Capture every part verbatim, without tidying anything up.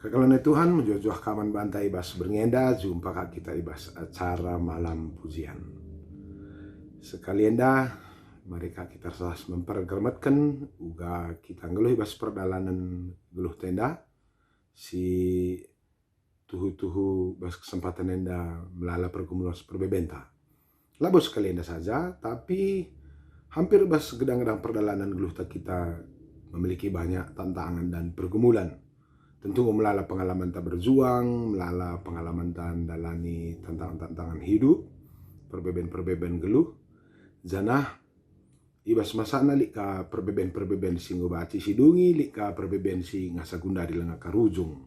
Kekelengen Tuhan mejuah-juah ka man banta i bas berngi enda, jumpa ka kita i bas acara Malam Pujian. Sekali enda, mari ka kita ras mempergermetken uga kita nggeluh i bas perdalanen geluhta enda, si tuhu-tuhu bas kesempaten enda melala pergumulan ras perbebenta. Labo sekali enda saja, tapi hampir bas gedang-gedang perdalanen geluhta kita memiliki banyak tantangan dan pergumulan. Tentu enggo melala pengalamanta berjuang, melala pengalamanta ndalani tantangan-tantangan hidup, perbeben-perbeben geluh, janah i bas masana lit ka perbeben-perbeben si enggo banci sidungi, lit ka perbeben si ngasa gundari langa karujung.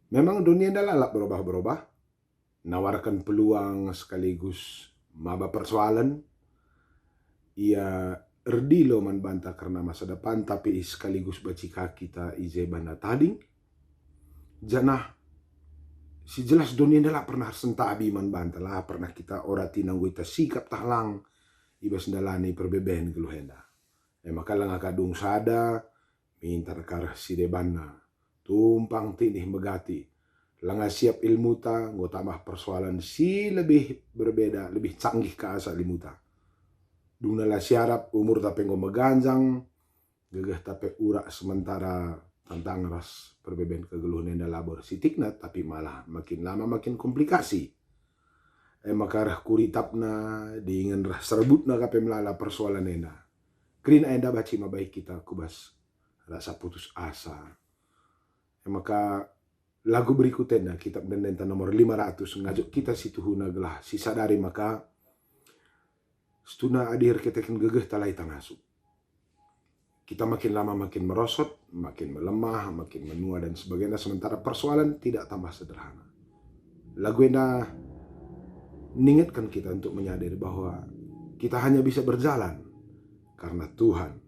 Memang doni enda lalap berobah-berobah, nawarken peluang sekaligus maba persoalen. Ia erdilo man banta kerna masa depan, tapi sekaligus banci ka kita i je bana tading. Janah si jelas doni enda la pernah ersentabi man banta, la pernah kita orati nanggo ita sikap tah lang i bas ndalani perbeben geluh enda. E maka langa kadung sada, minter ka reh si debanna, tumpang tindih megati, langa siap ilmuta, enggo tambah persoalan si lebih berbeda, lebih canggih ka asa ilmuta. Dungna la siarap, umurta pe enggo meganjang, gegehta pe urak sementara tantangan ras perbeben kegeluhen enda labo ersitikna, tapi malah makin lama makin komplikasi. E maka reh kuritapna, dingen reh serbutna ka pe melala persoalan enda. Kerina enda banci mabai kita ku bas rasa putus asa. E maka lagu berikut enda, kitap ende-enda nomor lima ratus, ngajuk kita situhuna gelah sisadari maka situhuna adi erkiteken gegehta la ita ngasup. Kita makin lama makin merosot, makin melemah, makin menua dan sebagainya, sementara persoalan tidak tambah sederhana. Lagu enda ningetken kita untuk menyadari bahwa kita hanya bisa berjalan karena Tuhan.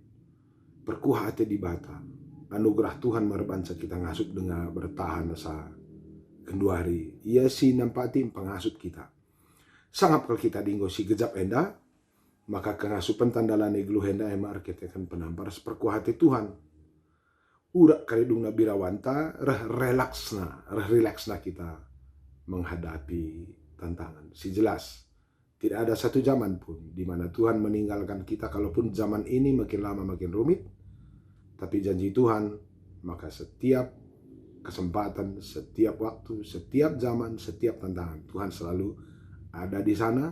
Perkuah ate Dibata, anugerah Tuhan me erbanca kita ngasup denga bertahan asa genduari. Ia si nampati pengasup kita. Sangap kal kita adi enggo si gejap enda, maka kengasupenta ndalani geluh enda e me erkiteken penampar si perkuah ate Tuhan. Urak kari dungna birawanta, reh relaksna, reh relaksna kita menghadapi tantangan. Si jelas, tidak ada satu zaman pun di mana Tuhan meninggalkan kita, kalaupun zaman ini makin lama makin rumit, tapi janji Tuhan, maka setiap kesempatan, setiap waktu, setiap zaman, setiap tantangan, Tuhan selalu ada di sana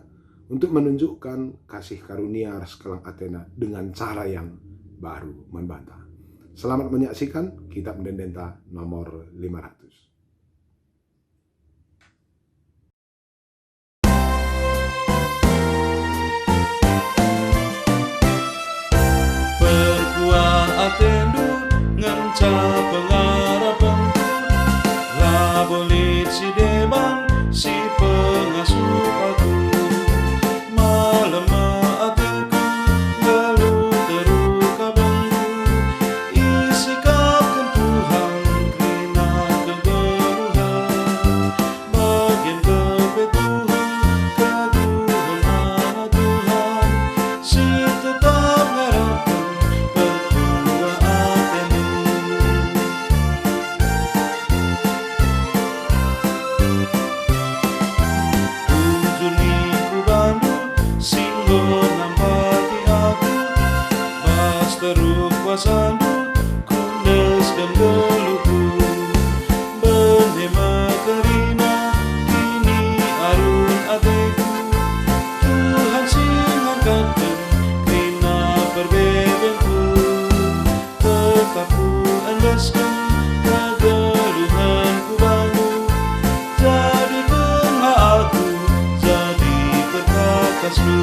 untuk menunjukkan kasih karunia ras kelang atena dengan cara yang baru man banta. Selamat menyaksikan kitap ende-enda nomor lima ratus. Perkuah atendu ngenca pengarapenku, labo lit si deban si pengasup aku. Malem me atengku, nggeluh terukabengku, isikapken Tuhan kerina kegeluhen. Bagian kebetulan, kegeluhen anak Tuhan, si tetap ngarapken perkuah atendu. Unjuni ku bandu, si enggo nampati aku, bas teruk kuasandu, kuendesken geluhku. Bene me kerina kiniarun ateku, Tuhan si ngangkatken kerina perbebenku. Tetap kuendesken kegeluhenku bandu, jadikenlah aku jadi perkakasndu.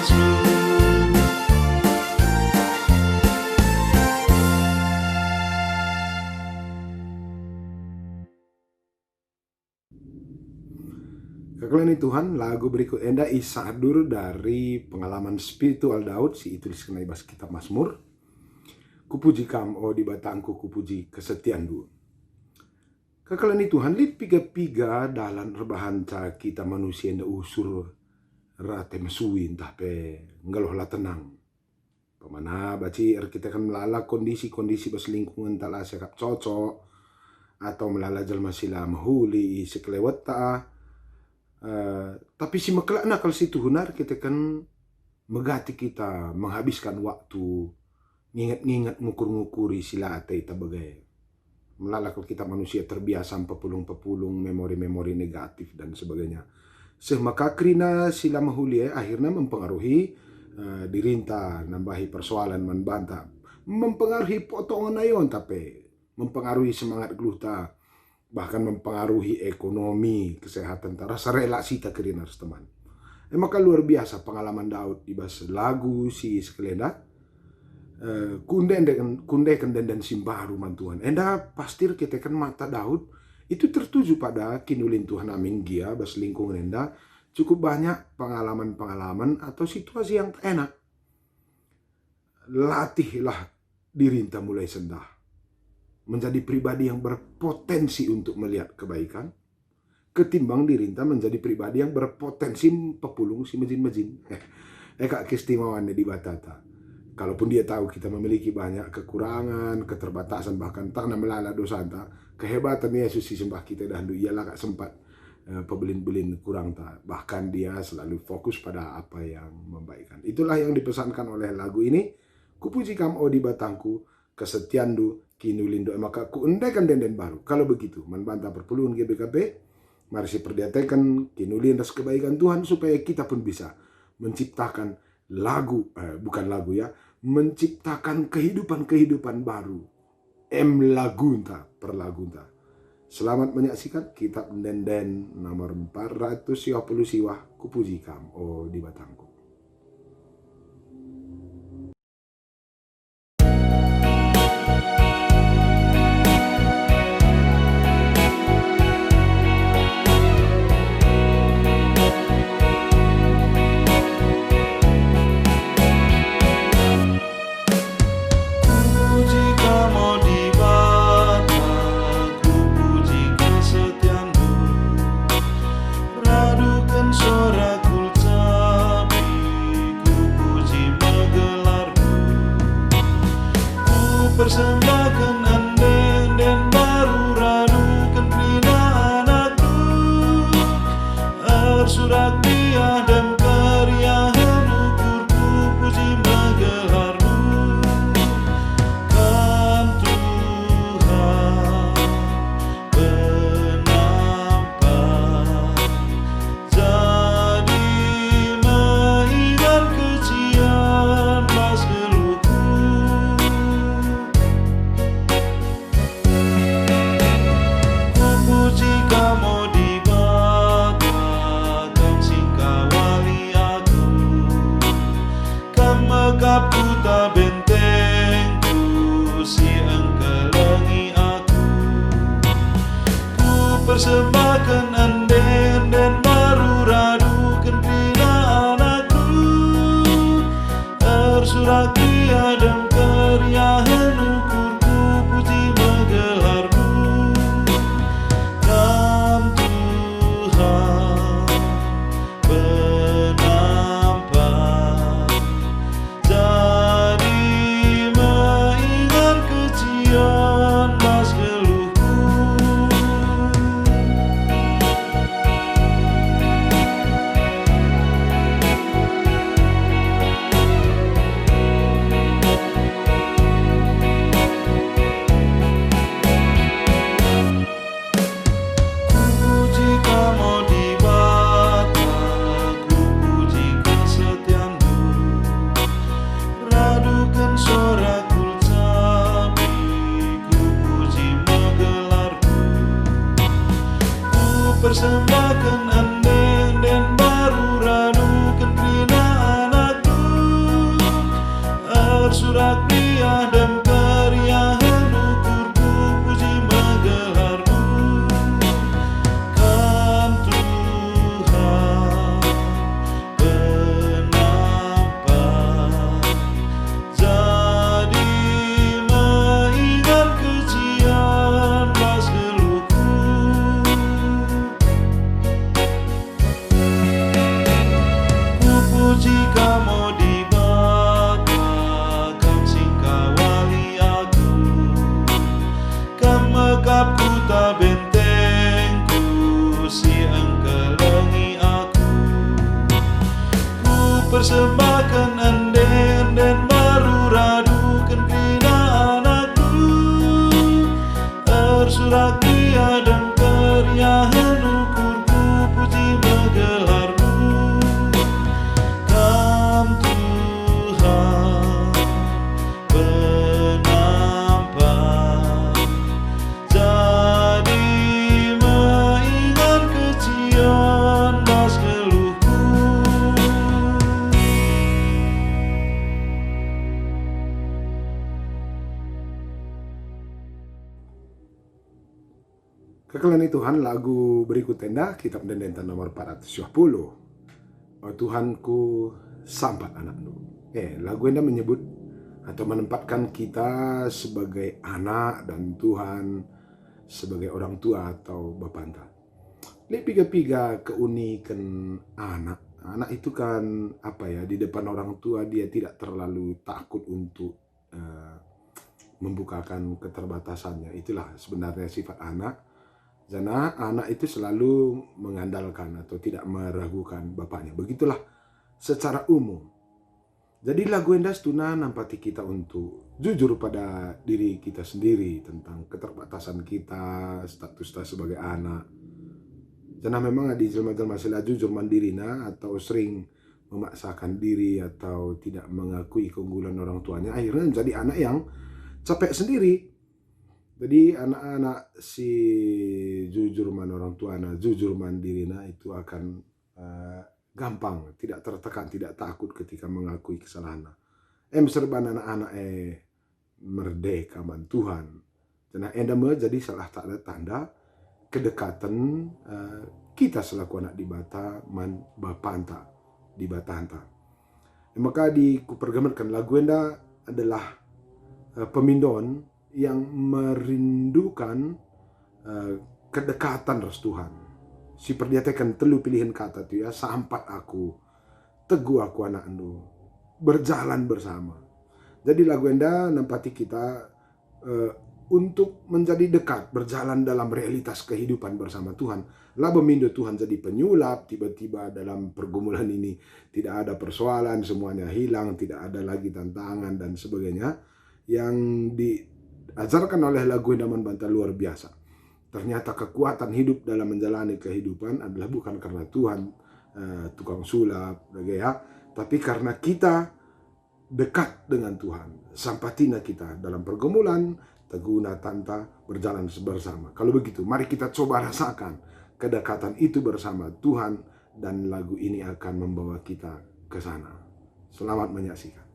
Kekelengen Tuhan, lagu berikut enda isadur dari pengalaman spiritual Daud si ituliskenna i bas kitab Mazmur. Kupuji Kam, o Dibatangku, kupuji kesetianNdu. Kekelengen Tuhan, lit piga-piga dalan erbahanca kita manusia enda usur rate mesui ntah pe nggeluh la tenang. Pemana banci erkiteken melala kondisi-kondisi bas lingkungenta la siakap cocok, atau melala jelma si la mehuli i sekelewetta, eh, tapi si mekelakna kal si tuhuna erkiteken megati kita menghabiskan waktu nginget-nginget ngukur-ngukuri si la ateta bage. Melala kal kita manusia terbiasa mpepulung-pepulung memori-memori negatif dan sebagainya. Seh maka kerina si la mehuli e akhirna mempengaruhi, eh, dirinta, nambahi persoalan man banta, mempengaruhi potongen ayonta pe, mempengaruhi semangat geluhta, bahkan mempengaruhi ekonomi, kesehatanta, rasa relaksita kerina ras teman. E maka luar biasa pengalaman Daud i bas lagu si sekelenda. Eh, kundeken, kundeken enden si mbaru man Tuhan. Enda pasti erkiteken mata Daud itu tertuju pada kinulin Tuhan amin gia bas lingkungen enda cukup banyak pengalaman-pengalaman atau situasi yang tak enak. Latihlah dirinta mulai sendah menjadi pribadi yang berpotensi untuk melihat kebaikan, ketimbang dirinta menjadi pribadi yang berpotensi pepulung si mejin-mejin. Eh, kak, keistimewaanna Dibatata. Kalaupun Dia tahu kita memiliki banyak kekurangan, keterbatasan, bahkan tanah melala dosanta, kehebatan Yesus si sembah kita dahndu, Ia la kak sempat, eh, pebelin-belin kurangta. Bahkan Dia selalu fokus pada apa yang membaikkan. Itulah yang dipesankan oleh lagu ini. Kupuji Kam, o Dibatangku, kesetianNdu, kinulinNdu, e maka kuendeken enden-enden baru. Kalau begitu, man banta perpulungen G B K P, mari siperdiateken kinulin ras kebaikan Tuhan supaya kita pun bisa menciptakan lagu, eh, bukan lagu ya, menciptakan kehidupan-kehidupan baru. Em lagunta, perlagunta. Selamat menyaksikan kitab Enden-enden nomor empat ratus siwah puluh siwah, Kupuji Kam, o Dibatangku. Puji Kam, o Dibata, kupuji kesetianNdu. Raduken sora kulcapi, kupuji me gelarNdu. Kupersembahken ende-enden baru, raduken kerina anakNdu. Ersurak biah dem keriahen ukurku, puji me gelarNdu. Kam Tuhan, penampat jadi maidan kecian ras geluhku. Kupuji Kam, o Dibata, Kam si ngkawal Sembahken ende-enden baru raduken kerina anakNdu. Ersurak ia dengke riahen ukurku puji me gelarNdu. Kam Tuhan, penampa, jadi me ingan kecian bas geluhku. Kekelengen Tuhan, lagu berikut enda, Kitab Ende-enden nomor empat ratus dua puluh. O Tuhanku, sampat anakNdu. Eh, lagu enda menyebut atau menempatkan kita sebagai anak dan Tuhan sebagai orang tua atau bapanta. Lit piga-piga keuniken anak. Anak itu kan, apa ya, di depan orang tua dia tidak terlalu takut untuk eh, membukakan keterbatasannya. Itulah sebenarnya sifat anak. Janah anak itu selalu mengandalkan atau tidak meragukan bapaknya. Begitulah secara umum. Jadi lagu enda situhuna nampati kita untuk jujur pada diri kita sendiri tentang keterbatasan kita, status kita sebagai anak. Janah memang adi jelma-jelma si la jujur man dirina atau sering memaksakan diri atau tidak mengakui keunggulan orang tuanya, akhirnya menjadi anak yang capek sendiri. Jadi, anak-anak si jujur man orang tuana, jujur man dirina, itu akan, eh, gampang, tidak tertekan, tidak takut ketika mengakui kesalahannya. Em serban anak-anak, eh, merdeka man Tuhan. Janah enda me jadi salah tanda-tanda kedekatan, eh, kita selaku anak Dibata man Bapanta, Dibatanta. E maka adi kupergemetken lagu enda adalah, eh, pemindon yang merindukan, eh, kedekatan ras Tuhan. Si perdiateken telu pilihen kata tu ya, sampat aku, teguh aku anakNdu, berjalan bersama. Jadi lagu enda nampati kita, eh, untuk menjadi dekat, berjalan dalam realitas kehidupan bersama Tuhan. Labo mindo Tuhan jadi penyulap, tiba-tiba dalam pergumulan ini tidak ada persoalan, semuanya hilang, tidak ada lagi tantangan dan sebagainya. Yang diajarkan oleh lagu enda man banta luar biasa. Ternyata kekuatan hidup dalam menjalani kehidupan adalah bukan karena Tuhan, eh, tukang sulap, dage ya, tapi karena kita dekat dengan Tuhan. Sampatina kita dalam pergumulan, teguhna tanta, berjalan bersama. Kalau begitu, mari kita coba rasakan kedekatan itu bersama Tuhan, dan lagu ini akan membawa kita ke sana. Selamat menyaksikan.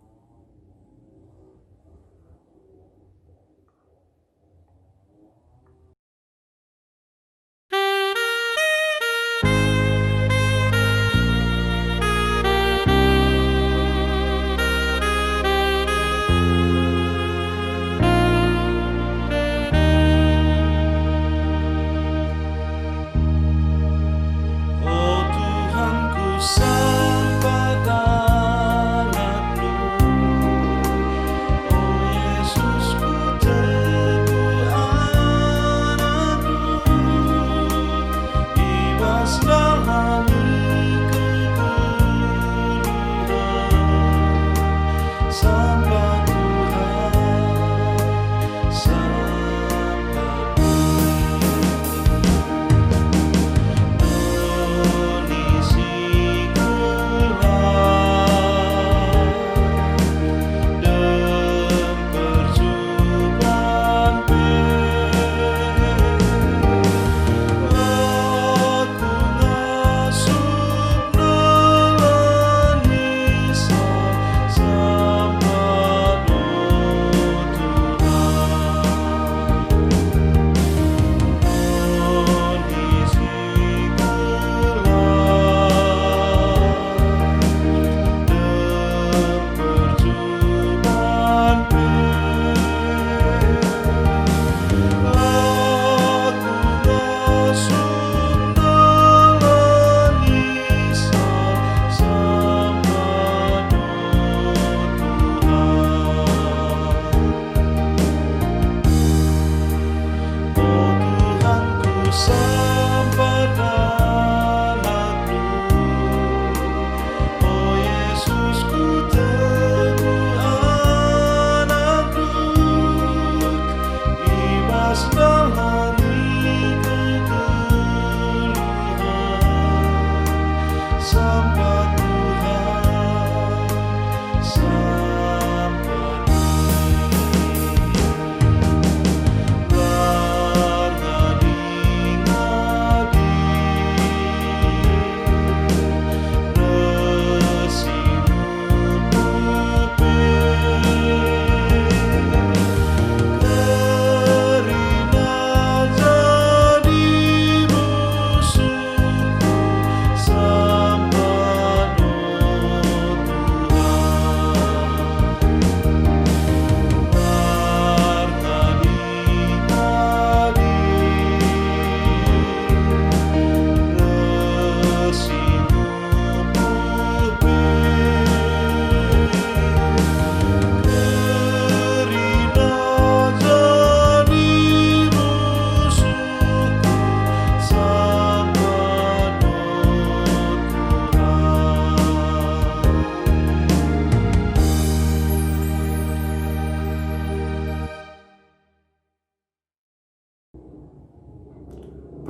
O Tuhanku, sampat anakNdu. O Yesus, ku teguh anakNdu. I bas dalam kegeluhen, sampat Tuhan, sampat. Doni si ku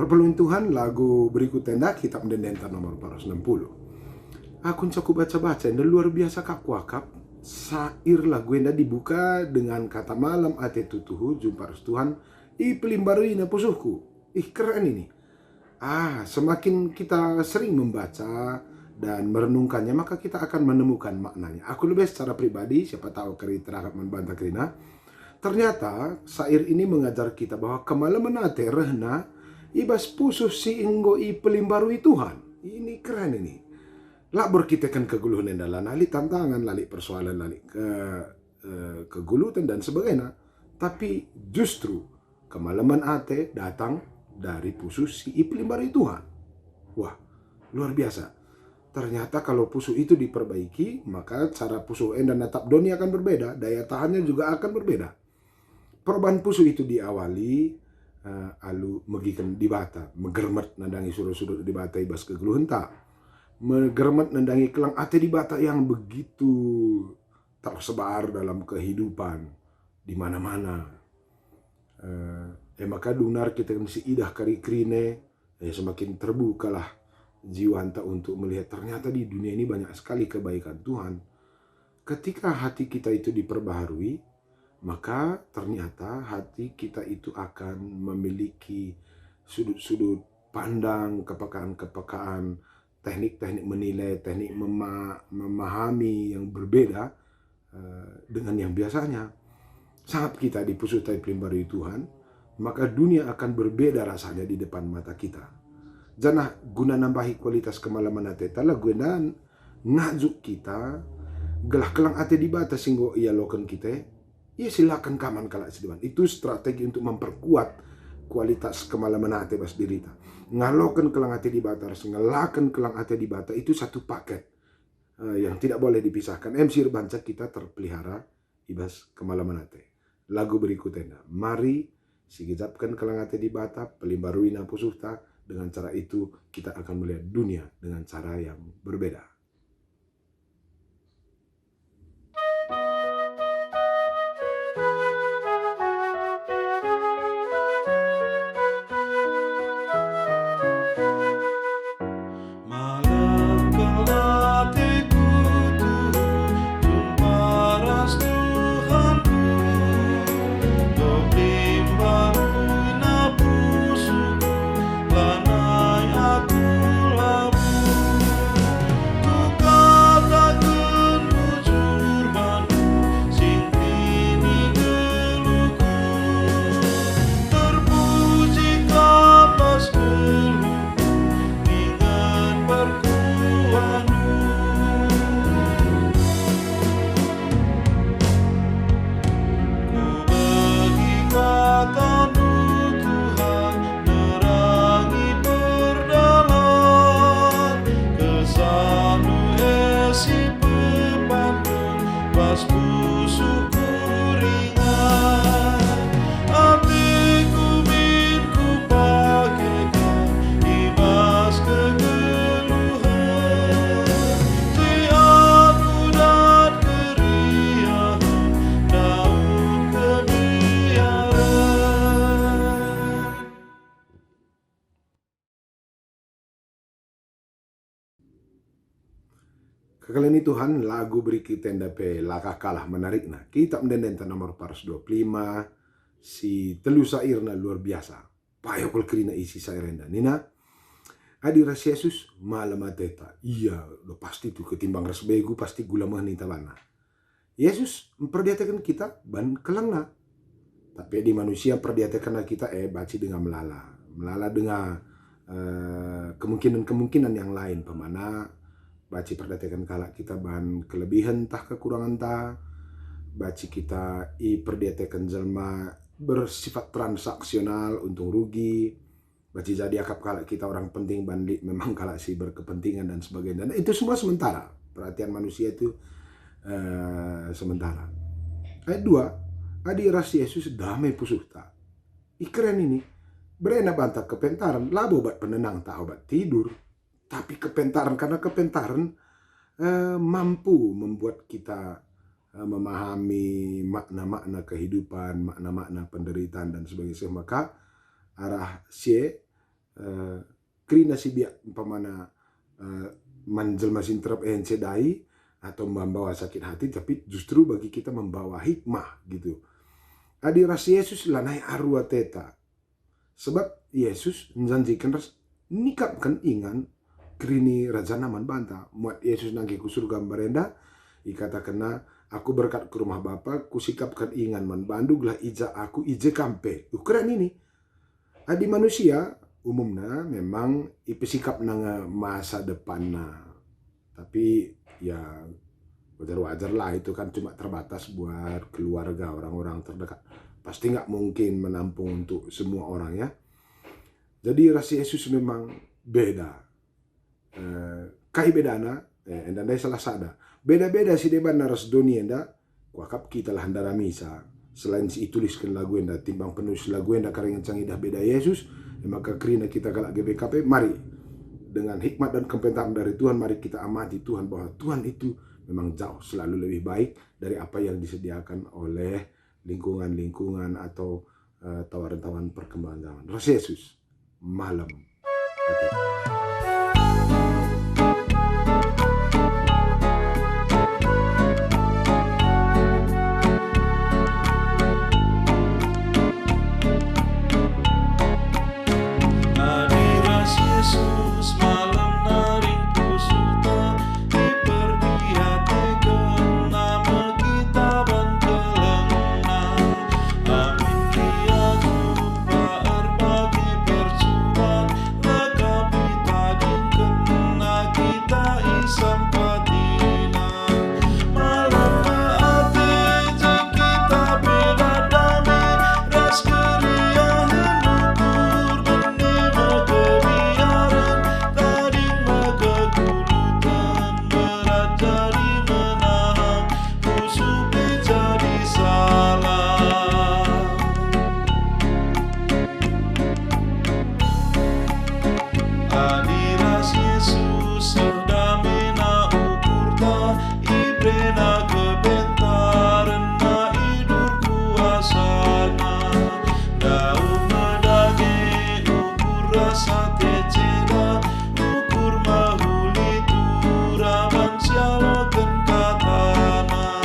Perlun Tuhan, lagu berikut enda, Kitab Ende-enden nomor empat ratus enam puluh. Aku ncakup baca-baca, enda luar biasa kap kuakap. Syair lagu enda dibuka dengan kata, "Malem ate tuhu, jumpa ras Tuhan, ipelimbarui na pusuhku." Ih, keren ini. Ah, semakin kita sering membaca dan merenungkannya, maka kita akan menemukan maknanya. Aku lebe secara pribadi, siapa tahu kari terarap man banta kerina. Ternyata, syair ini mengajar kita bahwa kemalemen ate rehna i bas pusuh si enggo ipelimbarui Tuhan. Ini keren ini. La erkiteken kegeluhen enda, la lit tantangan, la lit persoalan, la lit ke-, eh, kegeluhen dan sebagainya. Tapi justru kemalemen ate datang dari pusuh si ipelimbarui Tuhan. Wah, luar biasa. Ternyata kalau pusuh itu diperbaiki, maka cara pusuh enda natap doni akan berbeda, daya tahannya juga akan berbeda. Perubahan pusuh itu diawali, eh, alu megiken Dibata, megermet nandangi sura-sura Dibata i bas kegeluhenta, megermet nandangi keleng ate Dibata yang begitu tersebar dalam kehidupan di mana-mana. Eh, e maka dung nari kita si idah kari kerina, eh, semakin terbukalah jiwanta untuk melihat ternyata di dunia ini banyak sekali kebaikan Tuhan. Ketika hati kita itu diperbaharui, maka ternyata hati kita itu akan memiliki sudut-sudut pandang, kepekaan-kepekaan, teknik-teknik menilai, teknik mema-, memahami yang berbeda, eh, dengan yang biasanya. Sangap kita dipusuh tai pelimbarui Tuhan, maka dunia akan berbeda rasanya di depan mata kita. Janah guna nambahi kualitas kemalemen ateta, lagu enda ngajuk kita gelah keleng ate Dibata si enggo ialoken kita, ia silaken ka man kalak si deban. Itu strategi untuk memperkuat kualitas kemalemen ate bas dirita. Ngaloken keleng ate Dibata ras ngelaken keleng ate Dibata itu satu paket, eh, yang tidak boleh dipisahkan. Em si erbanca kita terpelihara i bas kemalemen ate. Lagu berikut enda, mari sigejapken keleng ate Dibata, pelimbaruina pusuhta. Dengan cara itu, kita akan melihat dunia dengan cara yang berbeda. Malem kel ateku tuhu, jumpa ras Tuhanku, topim baru napusuhku, lanai aku labuh. Kukataken bujur bandu, sing tini geluhku. Terpuji Kam bas geluhku, inget perkuahNdu. Kubegi kataNdu, Tuhan, nerangi perdalan. KesahNdu e si pepaken, bas pusuhku ringan. Ateku min kupakeken i bas kegeluhen, sehat, mudat, keriahen, daun kebiaren. Kekalen i Tuhan, lagu berikut enda pe la ka kalah menarikna. Kitab Ende-enden nomor empat ratus dua puluh lima, si telu syairna luar biasa. Payo kal kerina isi syair enda. Nina, adi ras Jesus, malem ateta. Iya, udah pasti tu ketimbang ras begu, pasti gula meh ninta bana. Jesus mperdiateken kita ban kelengna. Tapi adi manusia mperdiateken kita, eh, banci denga melala. Melala denga, eh, kemungkinan-kemungkinan yang lain. Pemana, banci perdiateken kalak kita ban kelebihen tah kekurangenta. Banci kita iperdiateken jelma bersifat transaksional, untung rugi. Banci jadi akap kalak kita orang penting ban lit memang kalak si berkepentingan dan sebagainya. Dan itu semua sementara. Perhatian manusia itu, eh, sementara. Ayat dua, adi ras Jesus damai pusuhta. Ih, keren ini. Berena banta kepentaren, labo obat penenang tah obat tidur. Tapi kepentaren, karena kepentaren, eh, mampu membuat kita, eh, memahami makna-makna kehidupan, makna-makna penderitaan dan sebagainya. Maka arah sie, eh, kerina si biak umpamana, eh, man jelma si nterap e ncedai atau membawa sakit hati, tapi justru bagi kita membawa hikmah gitu. Adi ras Yesus lanai aru ateta. Sebab Yesus njanjiken ras nikapken ingan kerina Rajana man banta. Muat Yesus nangkih ku surga mbarenda, ikatakenNa, "Aku berkat ku rumah Bapa, kusikapken ingan man bandu gelah i ja Aku, i je kam pe." Ukurna nini, adi manusia, umumna memang ipesikapna nge masa depanna. Tapi, ya, wajar-wajar lah, itu kan cuma terbatas buat keluarga, orang-orang terdekat. Pasti nggak mungkin menampung untuk semua orang, ya. Jadi, ras Yesus memang beda. Eh, kai bedana? Eh, enda ndai salah sada. Beda-beda si debanna ras doni enda, kuakap kita lah ndaramisa. Selain si itulisken lagu enda, timbang penulis lagu enda kerina ngenca ngidah beda Yesus, e maka kerina kita kalak G B K P, mari, dengan hikmat dan kepintaran dari Tuhan, mari kita amati Tuhan, bahwa Tuhan itu memang jauh selalu lebih baik dari apa yang disediakan oleh lingkungan-lingkungan atau, eh, tawaran-tawaran perkembangan zaman. Ras Yesus, malem ate. Adi ras Yesus malem nari pusuhta, iperdiateken nama kita bangkelengna. Amin ia jumpa erbagi percuban, lakapi tadingkenna kita isampatina. Malem ate je kita beda dame, ras keriahen ukur bene me kebiaren, tading me kekulutan, berat jadi menahan, pusuh pe jadi salah. Adi ras Yesus seh damena ukurta, iberena kepintarenna, idur kuasana. Dauh me dage ukur ras ate ceda, ukur mehuli turah man sialoken katana.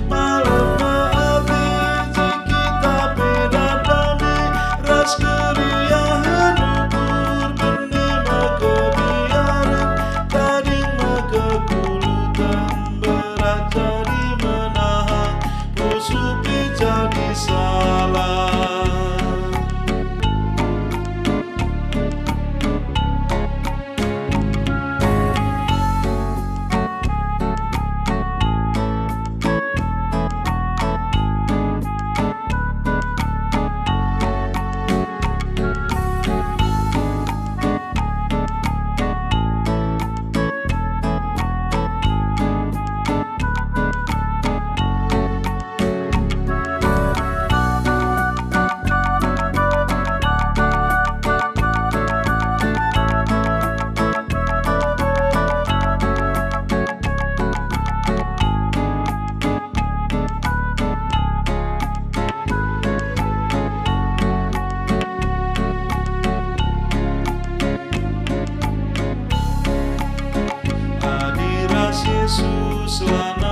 Malem ate je kita beda dame, ras keriahen ukur bene me kebiaren, tading me kekulutan, berat jadi menahan, pusuh pe jadi salah. Adi ras Yesus lanai